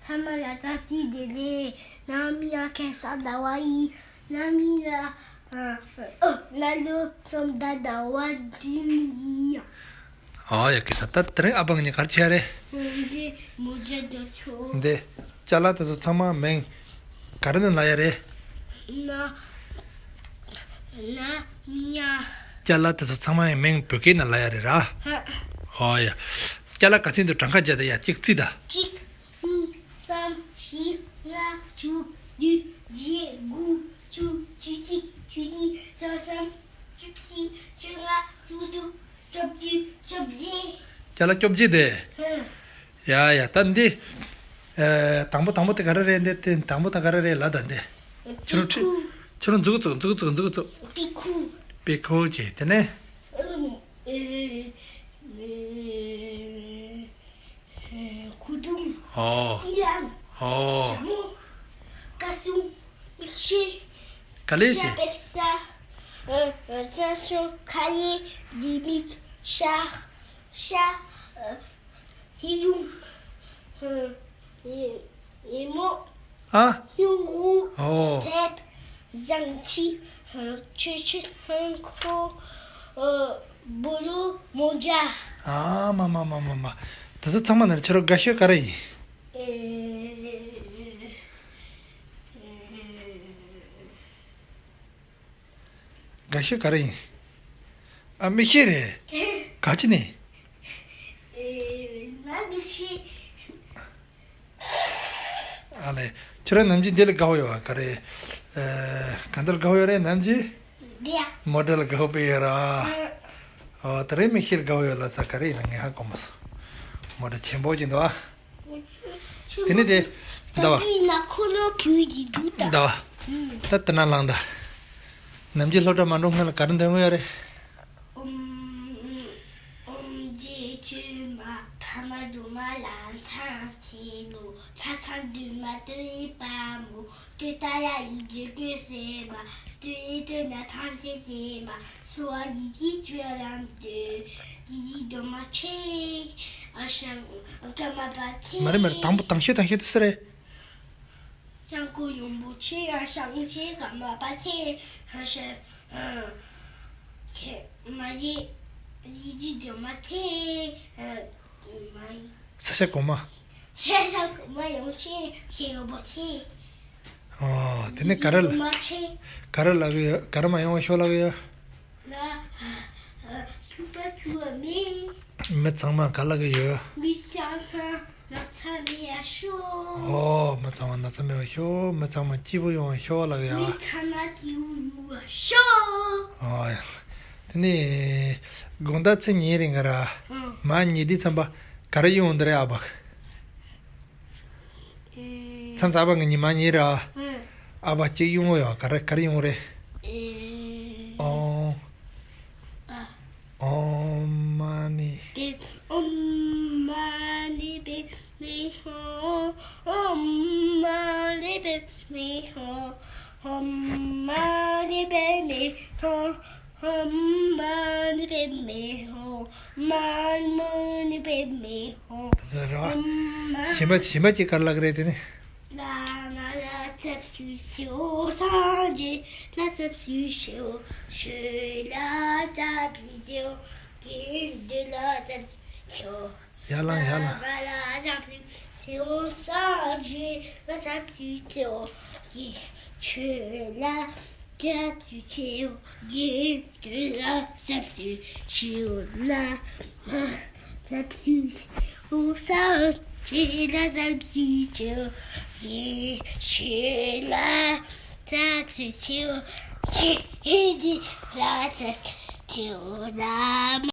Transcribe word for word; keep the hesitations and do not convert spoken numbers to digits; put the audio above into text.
ཐ་མ་ལ་བཀྲ་ཤིས་བདེ་ལེགས། ནང་མི་ཡ་ཁེ་ས་ཟླ་བ་ཡིན། ནང་མི་ལ་ཨ་ཨ་ན་ལོ་སོམ་ད་ཟླ་བ་བདུན་ཡིན། ཨ་ཡ་ཁེ་ས་ད་དེ་རིང་ཨ་ཕ་ངེད་གཉིས་ག་རེ་བྱས་རེད། འདི་མོ་ཇ་རྒྱག་ཆོག་འདི་ཅ་ལག་དེ་ཚོ་ཚང་མ་མིང་ག་རེ་ནས་ལབ་ཡ་རེད། ན་ན་མི་ཡ། ཅ་ལག་དེ་ཚོ་ཚང་མ་ཡི་མིང་བོད་སྐད་ནང་ལབ་ཡ་རེད་ར། ཧ། ཨོ་ཡ། ཅ་ལག་ག་ཚད་འདུག་གྲངས་ཀ་བརྒྱབ་དང་ཡ། གཅིག་རྩིས་དང་། གཅིག་གཉིས། གསུམ། བཞི། ལྔ། དྲུག་བདུན། བརྒྱད། དགུ། བཅུ། བཅུ་གཅིག་བཅུ་གཉིས། བཅུ་གསུམ། བཅུ་བཞི། བཅོ་ལྔ། བཅུ་དྲུག་བཅོ་བརྒྱད། བཅོ་བརྒྱད། ཅ་ལག་བཅོ་བརྒྱད་དེ། ཧུ། ཡ་ཡ། ད་འདི། ཨེ། དང་པོ་དང་པོ་དེ་ག་རེ་རེད། འདི་དེ་དང་པོ་དེ་ག་རེ་རེད་ལབ་དང་འདི། ཁྱོད་རང་ཁྱོད་རང་མཛུག་གུ་བཙུགས། མཛུག་གུ་བཙུགས། མཛུག་གུ་བཙུགས། པི་ཁུ། པི་ཁུ་བྱས། དེ་ནས། ཨུམ། ཨེ། ཨེ། ཁུ་དུང་། ཨོ། སི་ལང་། ཨོ། ཞྭ་མོ། ཀ་ཟུང་། མིག་ཤེལ། ག་ལེ་ཤེ། ཤ་པེ་ས། ཨ། ཨ། ཅ་ཤོ། ཁ་ཡེ། ལྡེ་མིག་ཤ། ཤ། ཨ། སི་ལུང་། ཨ། ཡེ། ཡེ་མོ། ཨ། སྨྱུ་གུ། ཨོ། དེབ། བཟང་ཕྱི། ཨ། ཆུ་ཆུ། ཧང་ཁོ། ཨ། སྦོ་ལོ། མོ་ཇ། ཨ་མ་མ་མ་མ་མ། དེ་ཚོ་ཚང་མ་ནང་ཁྱོད་རང་དགའ་ཤོས་ག་རེ་ཡིན། ཨེ། དགའ་ཤོས་ག་རེ་ཡིན། ཨ། མིག་ཤེལ་རེད། ག་ཅི་ནས། ཨེ། ང་མིག་ཤེལ། ཨ་ལེ། ཁྱོད་རང་ནམ་རྒྱུན་འདི་ལ་དགའ་བོ་ཡོད་པ་ག་རེ། ཨེ། གང་ལྟར་དགའ་བོ་ཡོད་རེད། ནམ་རྒྱུན་འདི་ཡ། མོ་ཊ་ལ་དགའ་བོ་དཔེ་ཡོད་ར། ཨ། དེ་རིང་མིག་ཤེལ་དགའ་བོ་ཡོད་ལ་ས་ག་རེ་ཡིན་ན་ངས་ཧ་གོ་མ་སོང་། མོ་ཊ་ཆེན་པོ་ཅིག་འདུག་ཨ། དེ་ནས་དེ། ཟླ་བ། ད་དེ་ན་ཁོ་ལོ་བུ་དེ་འདུག་ད། ཟླ་བ། ཨུམ། ད་དེ་ན་ལངས་ད། ནམ་རྒྱུན་སློབ་གྲྭ་མ་འགྲོ་སྔོན་ལ་ག་རེ་འདོན་གི་ཡོད་རེད། ཨུམ། ཨུམ། རྗེ་བཙུན་མ། ཕ་མ་སྒྲོལ་མ་ལ། མཚན་མཚན་ལོ། མཚན་མཚན་སྒྲོལ་མ་སྟོད་ཡིག་པདྨོ། སྟོད་རྟ་ཡ་ཡིག་བརྗིད་ཀུན་གསལ་མ། སྟོད་ཡིག་སྟོད་ན་ཐམས་ཅད་གསལ་མ། གསོལ་བ་ཡིད་ཀྱི་སྤྱོད་ལམ་དུ། རྗེ་བཙུན་སྒྲོལ་མ་མཆོག། ཨ་ཞང་། ཀརྨ་པ་མཆོག། མ་རེད་མ་རེད། དང་པོ་དང་ཤོས་དང་ཤོས་དེ་སུ་རེད། སྐྱབས་མགོན་རིན་པོ་ཆེ། ཨ་ཞང་མཆོག། ཀརྨ་པ་མཆོག། ཨ་ཞང་། ཨ། ཁྱེད་མ་ཡེ། རྗེ་བཙུན་སྒྲོལ་མ་མཆོག། ཨ། མ་ཡེ། ས་སྐྱ་གོང་མ། ཤ་ཤ་གོང་མ་ཡོང་ཆེ་ཁྱེད་ཡོང་པོ་ཆེ། ཨོ། དེ་ནས་ག་རེ་ལ། མ་ཆེ། ག་རེ་ལབ་གི་ཡོད། ག་རེ་མ་ཡོང་བ་ཤོག་ལབ་གི་ཡོད། ང་། ཨ། ཨ། ཚུགས་པ་ཚུགས་པ་མེད། མི་ཚང་མ་ག་ལབ་གི་ཡོད། མི་ཚང་མ་ན་ཚ་མེད་ཡ་ཤོག་ཨོ། མི་ཚང་མ་ན་ཚ་མེད་པ་ཤོག་མི་ཚང་མ་སྐྱིད་པོ་ཡོང་བ་ཤོག་ལབ་གི་ཡོད། མི་ཚང་མ་སྐྱིད་པོ་ཡོང་བ་ཤོག་ཨོ་ཡ། དེ་ནས་དགོང་དག་ཚེ་ཉལ་རིང་ག་ར། ཨང་། མ་ཉལ་དུས་ཙམ་པ་ག་རེ་ཡོང་འདི་རེད་ཨ་ཕ། ཨེ། མཚམས་མཚམས་ཨ་ཕ་ངའི་ཉི་མ་ཉལ་ར། ཨང་། ཨ་ཕ་གཅིག་ཡོང་གི་ཡོད། ག་རེ་ག་རེ་ཡོང་གི་རེད། ཨེ། ཨོ། ཨ། ཨོཾ་མ་ཎི། པད། ཨོཾ་མ་ཎི་པདྨེ་ཧཱུྃ། ཨོཾ་མ་ཎི་པདྨེ་ཧཱུྃ། ཨོཾ་མ་ཎི་པདྨེ་ཧཱུྃ། ཨོཾ་མ་ཎི་པདྨེ་ཧཱུྃ། མ་ཎི་པདྨེ་ཧཱུྃ། ད་ལྟ་ར། ཨོཾ་མ། གཞན་པ་གཞན་པ་ཅིག་ག་རེ་ལབ་གི་རེད་དེ་ནི། བླ་མ་ལ་སྐྱབས་སུ་མཆིའོ། སངས་རྒྱས་ལ་སྐྱབས་སུ་མཆིའོ། ཆོས་ལ་སྐྱབས་སུ་མཆིའོ། དགེ་འདུན་ལ་སྐྱབས་སུ་མཆིའོ། ཡར་ལངས་ཡར་ལངས། བླ་མ་ལ་སྐྱབས་སུ་མཆིའོ། སངས་རྒྱས་ལ་སྐྱབས་སུ་མཆིའོ། ཆོས་ལ་སྐྱབས་སུ་མཆིའོ། དགེ་འདུན་ལ་སྐྱབས་སུ་མཆིའོ། བླ་མ་སྐྱབས་སུ་མཆིའོ། སངས་རྒྱས་ལ་སྐྱབས་སུ་མཆིའོ། དགེ་ཆོས་ལ་སྐྱབས་སུ་མཆིའོ། དགེ་འདུན་ལ་སྐྱབས་སུ་མཆིའོ། བླ་མ།